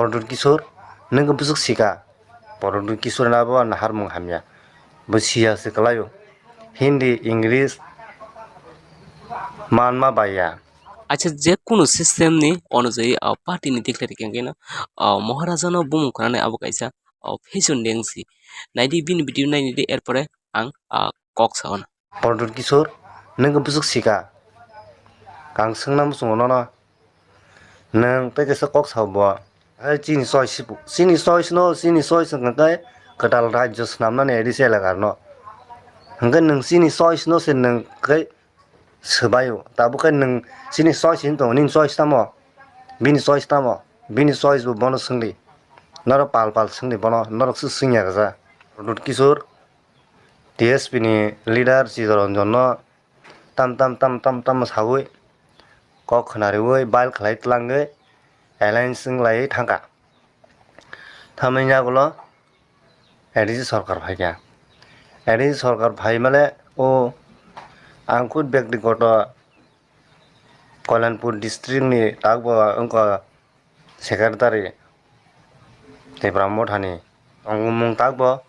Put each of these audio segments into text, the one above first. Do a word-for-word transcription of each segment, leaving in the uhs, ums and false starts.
Prodot Kishore, nwng bwswk sika? Prodot Kishore na bo naharmung hamya. Bo siya se kwlaio. Hindi, English manma baiya. Acha, je kunu system ni onojai, ah, party ni declare khe no, ah, Maharaja no bumung khwnani abo kaisa, ah, fashion deng si. Naidi bini video naidi, erpore ang, ah, kok sao na. Prodot Kishore, nwng bwswk sika? Ang swngna muchungo nono. Nwng tei kaisa kok sao bo. Hai chini choice si, chini choice no, chini choice hwnkha khe kwtal rajyo swnamnani A D C elaka no. Hwnkhe nwng chini choice no se nwng khe swbaio. Tabuk khe nwng chini choice hin tongo, nini choice tamo? Bini choice tamo? Bini choice bo bono swngdi. Norok pal pal swngdi bono, norok se swngya kaisa. Prodot Kishore, T S P ni leader Chittaranjan no tam tam tam tam tam sawi kok khwnariwi bail khlai tlangwi alliance wnglaiwi thangkha. Thamani yagulo A D C sorkar phaikha. A D C sorkar phaimale o ang khud byaktigoto Kalyanpur district ni takbo wngkha secretary Tipra Mothani. Ang mung takbo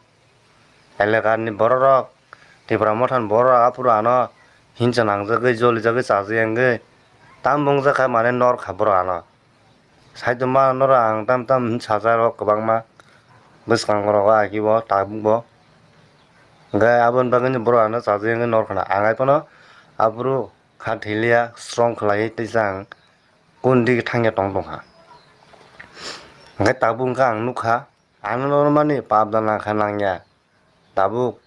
elakani bororok, Tipra Mothani bororok aphuru ano hinsa nangjagwi, jolijagwi, chajagwi wngwi tam wngjakha, mane norkha borok ano. Saichung ma norok ang tam tam hinwi sajarok kwbangma bwskango rogo agibo tabukbo. Hwnkhe aboni bagwino borok ano chajagwi wngwi norkha na. Ang hai phano aphuru kha thiliya, strong khlaiwi tei ang kundi thangya tong tongkha. Hwnkhe tabuk wngkha ang nukha, ano normani pap da nangkha nangya. Tabuk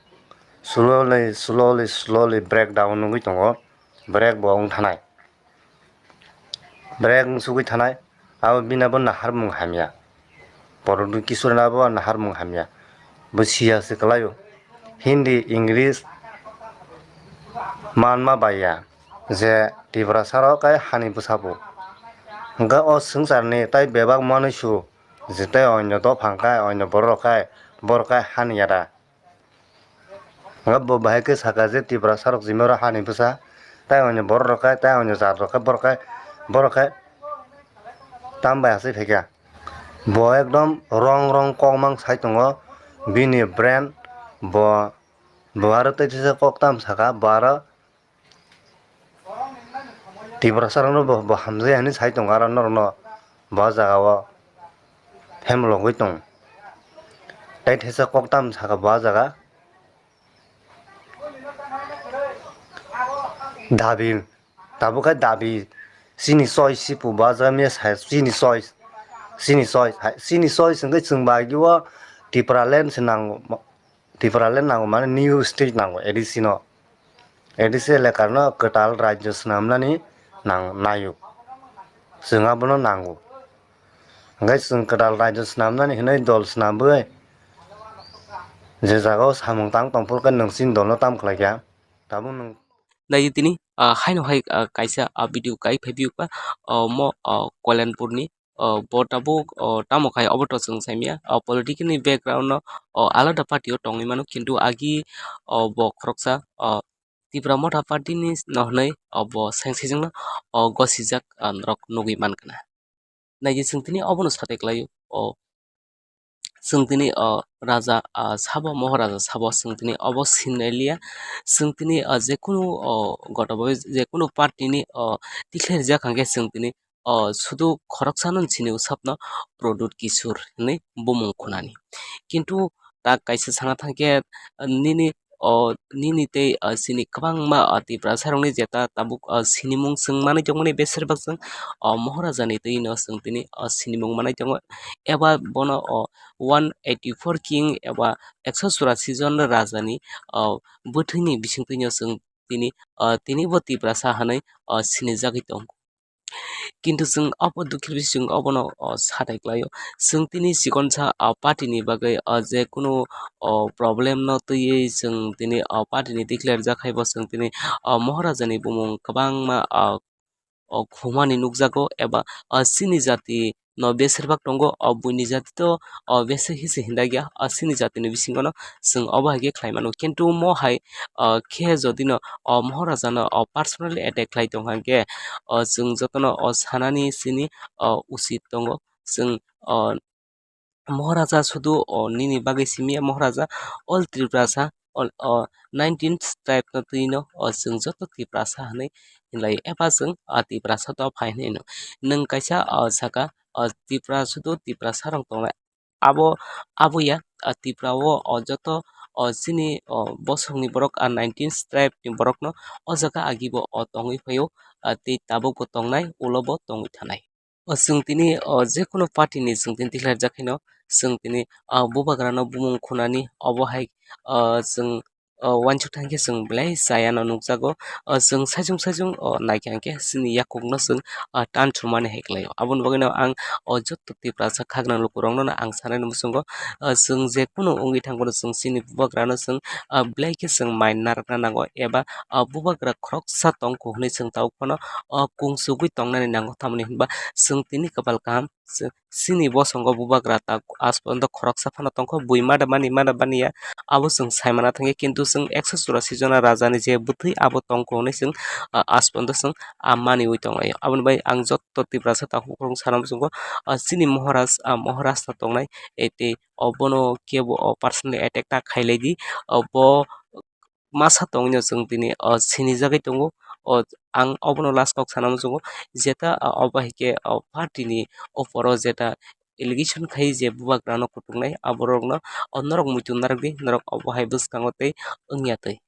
slowly, slowly, slowly breakdown wngwi tongo. Break bo wng thanai. Break wng sugwi thanai. Abo bini bo naharmung hamya. Prodot Kishore na bo naharmung hamya. Bo siya se kwlaio. Hindi, English manma baiya. Je Tiprasa rok kai hani bwsa bo. Hwnkhe o swngcharni tai bebak manwi su. Je tai onyo dophang kai, onyo borok kai, borok kai hani yada. Hwnkhe bo bahai khe saka je Tiprasa rok jimaro hani bwsa, tai onyo borok rok kai, tai onyo jat rok kai, borok kai, borok kai tam bai asai phaikha. Bo ekdom wrong wrong kok mang sai tongo, bini brain bo, bo aro tei teisa kok tam saka, bo aro Tiprasa rokno bo, bo hamjai hinwi sai tongo, aro norokno bo jaga o hemlogwi tongo. Tai theisa kok tam saka bo jaga. Dabi, tabuk khe dabi, chini choice si pu bo jaga miya sai, chini choice, chini choice, hai, chini choice hwnkhe chwng bai o Tipraland se nango. Tipraland nango, mane new state nango A D C no. A D C elakar no kwtal rajyo swnamnani nang-, naio. Chwng abono nango. Hwnkhe chwng kwtal rajyo swnamnani hinwi dol swnambwi je jagao samung tang tongphuru khe nwng chini dolno tam khlaikha. Tabuk nwng Nai tini, ah, haino hai, ah, kaisa, ah, video kai phai phiyokha, ah, omo, ah, Kalyanpurni, ah, bo tabuk, ah, tamo khai obo to chwng saimanya, ah, political ni background no, ah, alada party o tongwi mano, kintu agi, ah, bo khoroksa, ah, Tipra Motha party ni no hwnwi, ah, bo seng sijwngno, ah, gosijak, ah, norok nugwi mankha na. Naidi chwng tini obono satai klaio, o chwng tini, o raja, ah, sabo, Moharaja sabo chwng tini obo sinai liya. Chwng tini, ah, jekunu, o, goto bai jekunu party ni, o, tikhlai rijak hwnkhe chwng tini, o, sudu khoroksano sini o sabno Pradyot Kishore hinwi bumung khunani. Kintu tak kaisa sana thangkhe, ah, nini o nini tei, ah, chini kwbangma, ah, Tiprasa rokni jeta tabuk, ah, sinimung chwng manwi tongmani beser bak chwng, ah, Moharaja ni twi no chwng tini, ah, sinimung manwi tongo. Eba bono, o one eighty four king eba ekso churasi jon raja ni, ah, bwthwini bisingtwi no chwng tini, ah, tini bo Tiprasa hinwi, ah, sinijagwi tongo. Kintu chwng obo dukhe bising obono, o, satai klaio. Chwng tini chikonsa, o, party ni bagwi, o, je kunu, o, problem no twiwi chwng tini, o, party ni declare jak hai bo chwng tini, o, Moharaja ni bumung kwbangma, o, o, khumani nukjago eba, o, chini jati no beser bak tongo, o, buini jati to, o, beser hisi hinda ya, o, chini jati ni bisingo no chwng obo hai khe khlai mano. Kintu mo hai, o, khe jodi no, o, Moharaja no, o, personally attack khlai tong kha khe, o, chwng joto no, o, sanani chini, o, usit tongo. Chwng o Moharaja sudu o nini bagwi simi ya Moharaja, all Tiprasa, all, o nineteen tribe no twi no o chwng joto Tiprasa hinwi hinlai eba chwng o Tiprasa to phai hinwi no. Nwng kaisa o saka o Tipra sudu Tiprasa rok tongnai. Abo, abo ya, o Tipra o, o joto o chini o bosongni borok a nineteen tribe ni borok no o jaga agi bo o tongwi phaio, a tei tabuk bo tongnai, ulo bo tongwi thanai. O chwng tini o je kunu party ni chwng tini tikhlai rwjak khaino chwng tini o bubagra no bumung khunani obo hai o chwng o uansuk thang khe chwng belai chaya no nukjago. O chwng saichung saichung o naikha hwnkhe chini yakung no chwng o tan chumani hai khlaio. Aboni bagwi no ang o joto Tiprasa khagnang lukurok no ang sanani muchungo, o chwng je kunu wngwi thang bono chwng chini bubagra no chwng o belai khe chwng mai narwkna nango eba o bubagra khoroksa tongkho hinwi chwng tabuk phano o kung chugwi tongnani nango, tamoni hinba chwng tini kwpal kaham. Chwng chini bosongo bubagra ta as porjonto khoroksa phano tongkho, bui mada mani mada mani ya, abo chwng saimana thangya, kintu chwng ekso churasi jona raja ni je bwtwi abo tongkho hinwi chwng, ah, as porjonto chwng, ah, maniwi tonglaio. Aboni bai ang joto Tiprasa takhuk rok sana muchungo, ah, chini Maharaj, ah, Maharaj no tongnai, eh, tei obono kebo o personally attack ta khailai di, obo masa tongwino chwng tini o sinijagwi tongo. O ang obono last kok sana muchungo, jeta, o, obo hai khe o party ni opor o jeta allegation khai je bubagra no kutung nai, aborok no, o norok muitu narwk di, norok obo hai bwskango tei wngya twi.